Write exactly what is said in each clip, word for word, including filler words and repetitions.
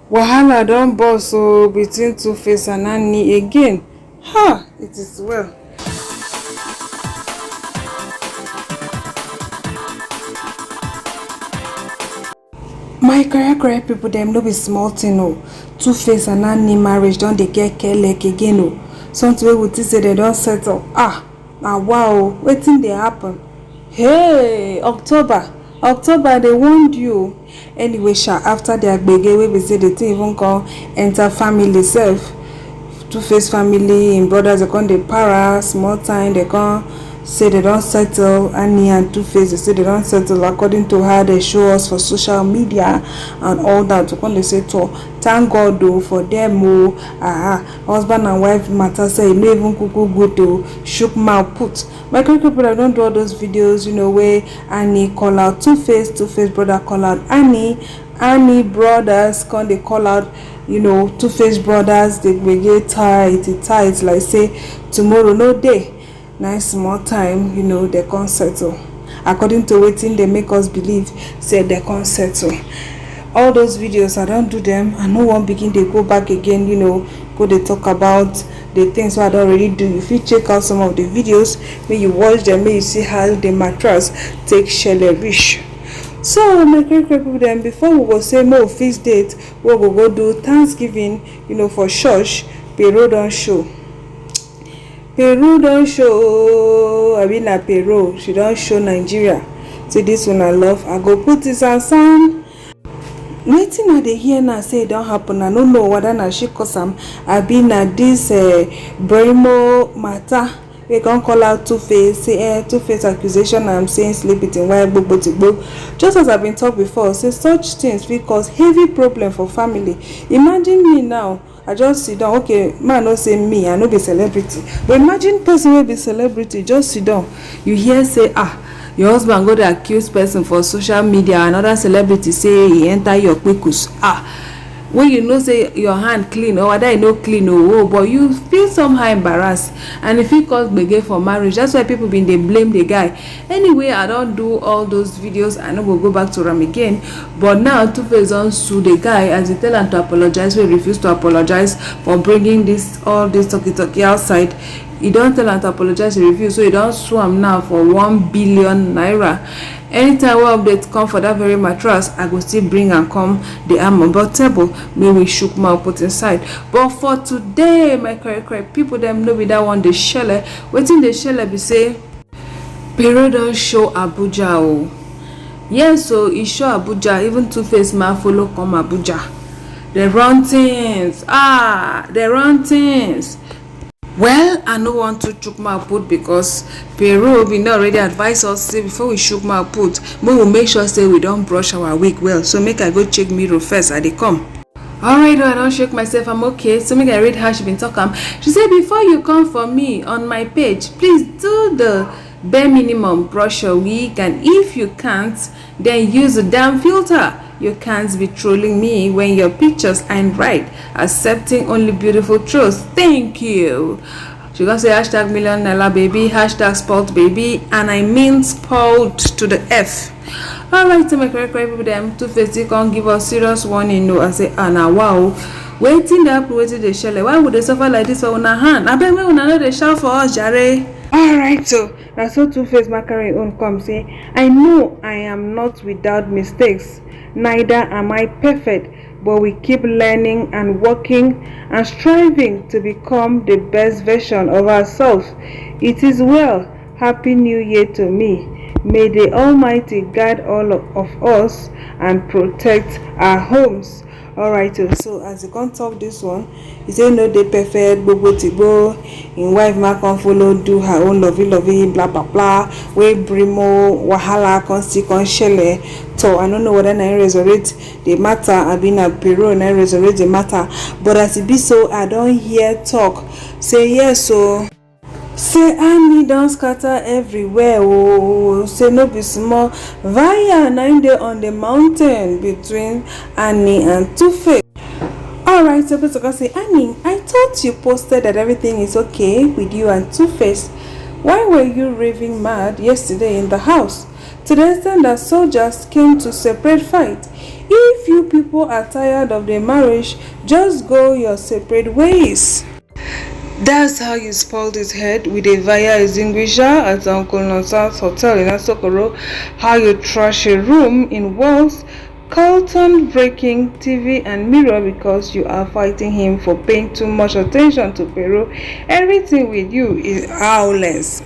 Wahala don burst o between Two Face and Annie again. Ha! It is well. My correct correct people dem, no be small thing o. Two Face and Annie marriage don dey get kelek again o. Something wey we think say dem don settle, ah, na wa o. Wetin dey happen? Hey, October, October dey warn you. Anyway sha, after their gbege wey be say the thing even come enter family sef, Two Face family, im brothers, dem come dey para small time, dem come say dem don settle. Annie and Two Face, dem say dem don settle according to how dem show us for social media and all that. We come dey say, to, thank God o for dem o. Ah, husband and wife matter sef, e no even kuku good o. Shook mouth put. My correct people, I don do all those videos, you know, wey Annie call out Two Face, Two Face brother call out Annie, Annie brothers come dey call out, you know, Two Face brothers. Dey gbege tight, e tight like say tomorrow no dey. Na im small time, you know, dem come settle. According to wetin dem make us believe, say dem come settle. All those videos, I don do them. I no wan begin dey go back again, you know, go dey talk about the things wey I don already do. You fit check out some of the videos, make you watch them, make you see how the mattress take shele reach. So, my correct correct people dem, before we go say make we fix date wey we go go do Thanksgiving, you know, for church, Pero don show. Peru don show o, abi na Peru? She don show Nigeria say this una love, I go put it sansan. Wetin I dey hear now say e don happen, I no know whether na she cause am, abi na this, eh, Brimo matter wey come call out Two Face, say, eh, Two Face accusation, I'm saying sleep with im wife, gbogbo tigbo. Just as I been talk before, say such things fit cause heavy problem for family. Imagine me now, I just sit down. Okay, man, no say me, I no be celebrity. But imagine person wey be celebrity, just sit down. You hear say, ah, your husband go dey accuse person for social media, another celebrity say he enter your kpekus. Ah, when you know say your hand clean, or whether e no clean o, oh, but you feel somehow embarrassed, and e fit cause gbege for marriage. That's why people been dey blame the guy. Anyway, I don do all those videos, I no go go back to am again. But now, Two Face don sue the guy as he tell am to apologize, wey refuse to apologize for bringing this, all this talkie talkie outside. He don tell am to apologize, he refuse, so he don sue am now for one billion naira. Anytime wey update come for that very mattress, I go still bring am come the am on board table, make we shook mouth put inside. But for today, my correct correct people dem, no be that one dey shele. Wetin dey shele be say, Pero don show Abuja o. Yes o, e show Abuja, even Two Face ma follow come Abuja. Dem run things, ah, dem run things. Well, I no want to chook mouth put because Pero bin don already advise us say before we chook mouth put, make we make sure say we don brush our wig well. So make I go check mirror first, I dey come. Alright o, I don shake myself, I'm okay. So make I read how she been talk am. She say, before you come for me on my page, please do the bare minimum, brush your wig, and if you can't, then use a damn filter. You can't be trolling me when your pictures aren't right. Accepting only beautiful truths. Thank you. She gonna say hashtag million naira baby, hashtag spoiled baby, and I mean spoiled to the F. Alright, so my correct correct people dem, Two Face still come give us serious warning o. I say, ah, na wow. Wetin dey happen, wetin dey shele? Why we dey suffer like this for una hand? Abeg, make una no dey shout for us, jare. Alright, so na so Two Face ma carry im own come say, I know I am not without mistakes, neither am I perfect, but we keep learning and working and striving to become the best version of ourselves. It is well. Happy New Year to me. May the Almighty guard all of us and protect our homes. Alright o, so as e come talk this one, e say no dey perfect, gbogbo tigbo, im wife ma come follow do her own lovey lovey, blah blah blah, wey Brimo wahala come still come shele. To, I no know whether na im resurrect the matter, abi na Pero na im resurrect the matter. But as e be so, I don hear talk say yes o. Say Annie don scatter everywhere o. Say no be small fire na im dey on the mountain between Annie and Two Face. Alright, so people come say, Annie, I thought you posted that everything is okay with you and Two Face. Why were you raving mad yesterday in the house? To the extent that soldiers came to separate fight. If you people are tired of the marriage, just go your separate ways. That's how you spoiled his head with a fire extinguisher at Uncle Nonsense Hotel in Asokoro. How you trash a room in walls, curtain breaking, T V and mirror because you are fighting him for paying too much attention to Peru. Everything with you is violence.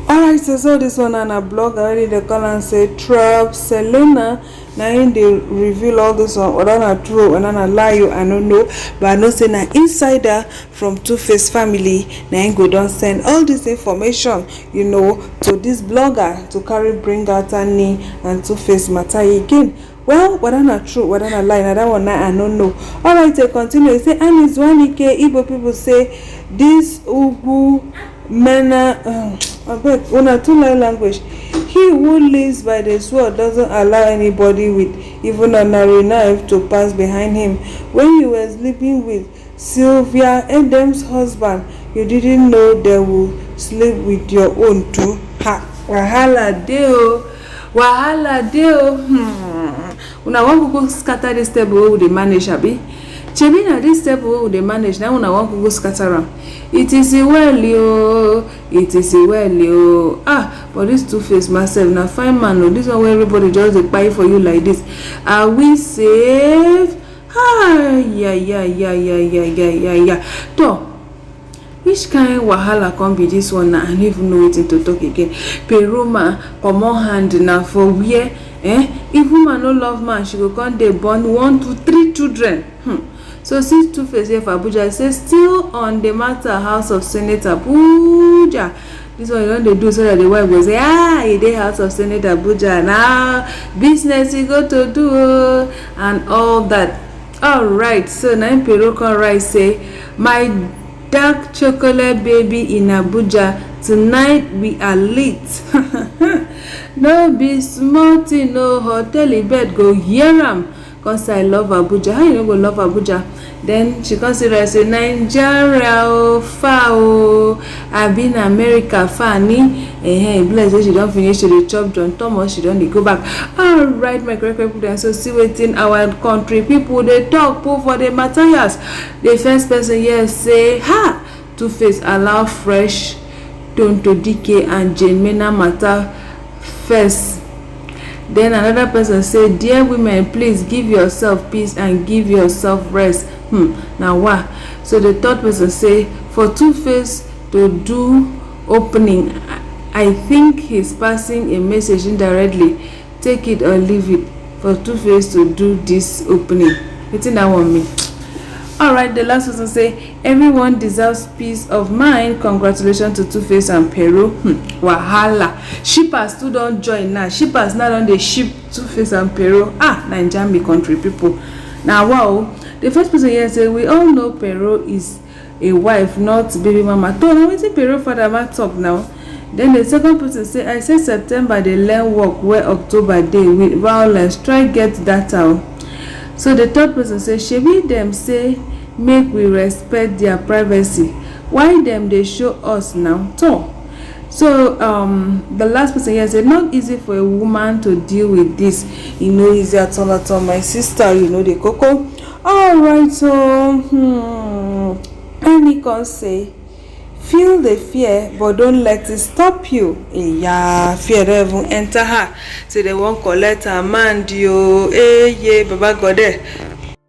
Alright, so, so this one and a blog already they call and say Trap Selena. Now in they reveal all this one, whether na true, whether na lie, you I don't know. But I know say na insider from Two Face family. Now go don't send all this information, you know, to this blogger to carry bring out Annie and Two Face matter again. Well, whether na true, whether na lie, na that one na I no know. Alright, they continue. He say Annie Zwanike, Igbo people say this Ugwu mena. Uh, I beg, una too like language. He who lives by the sword doesn't allow anybody with even ordinary knife to pass behind him. When you were sleeping with Sylvia Adams' husband, you didn't know they will sleep with your own too. Ha, wahala dey o, wahala dey o. Hmm. Una wan go scatter this table wey we dey manage, abi? Shebi na this table wey we dey manage, na una wan go scatter am. It is well o, it is well o. Ah, but this Two Face ma sef na fine man o. This one wey everybody just dey kpai for you like this. Are we safe? Hi, yeah, yeah, yeah, yeah, yeah, yeah, yeah, yeah. To, which kind wahala come be this one now? I no even know wetin to talk again. Peroma comot hand na for where? Eh? If woman no love man, she go come dey born one, two, three children. Hmm. So since Two Face here for Abuja, say still on the matter, House of Senate Abuja. This one you don dey do so that the wife go say, ah, e dey House of Senate Abuja na business e go to do o, and all that. Alright, so na im Pero come write say, my dark chocolate baby in Abuja, tonight we are lit. No be small thing o, hotel bed go hear am. Cause I love Abuja. How you no go love Abuja? Then she come say, I say Nigeria o, far o, I been America far ni. Eh, eh, bless say she don finish to dey chop John Thomas, she don dey go back. Alright, my correct people dem, so see wetin our country people dey talk put for the Matthias. The first person here say, ha, Two Face allow Fresh, Tonto D K and Jane Mena matter first. Then another person say, dear women, please give yourself peace and give yourself rest. Hmm, na wa. So the third person say, for Two Face to do opening, I, I think he's passing a message indirectly. Take it or leave it. For Two Face to do this opening. Wetin that one mean? Alright, the last person say, everyone deserves peace of mind. Congratulations to Two Face and Pero. Hmm, wahala. Shippers too don join now. Shippers now don dey ship Two Face and Pero. Ah, Naija me country people. Now wow. The first person here say, we all know Pero is a wife, not baby mama. To na wetin Pero father ma talk now. Then the second person say, I say September dey learn work where October dey with violence. Try get data o. So the third person say, shebi dem say make we respect their privacy. Why dem dey show us now? To. So um, the last person here say, not easy for a woman to deal with this. E no easy at all at all, my sister. You know the koko. Alright, so hmm, Annie come say, feel the fear, but don't let it stop you. Yeah, fear don even enter her. Say they wan collect her man, yo. Eh, yeah, Baba God there.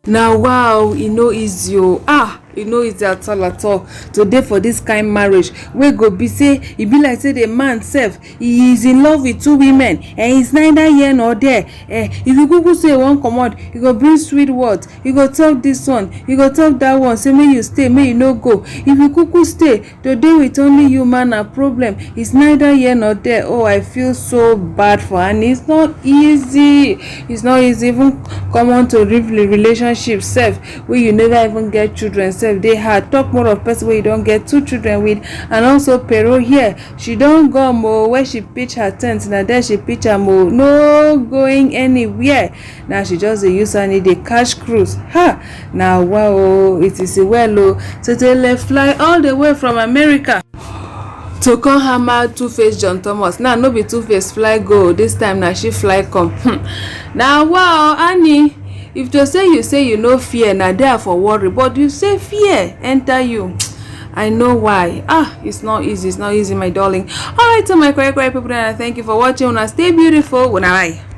Now wow, e no easy o. Ah, e no easy at all at all to dey for this kind marriage wey go be say e be like say the man sef, he is in love with two women and he's neither here nor there. Eh, if you kuku say you wan comot, you go bring sweet word, you go talk this one, you go talk that one, say make you stay, make you no go. If you kuku stay, to dey with only you man na problem. It's neither here nor there. Oh, I feel so bad for her. And it's not easy. It's not easy. Even come on to re- relationship sef, wey you never even get children sef dey hard. Talk more of person wey you don get two children with. And also Pero here, she don go mo, where she pitch her tent, na there she pitch am o. No going anywhere. Now she just dey use her knee dey catch cruise. Ha! Now wow, it is well o. Totele fly all the way from America. to come hammer Two Face John Thomas. Now no be Two Face fly go, this time na she fly come. Hmm. Na wow, Annie. If to say you say you no fear, na there for worry, but you say fear enter you. I know why. Ah, it's not easy, it's not easy, my darling. All right, so my correct, correct people, and I thank you for watching. Una stay beautiful. Una bye.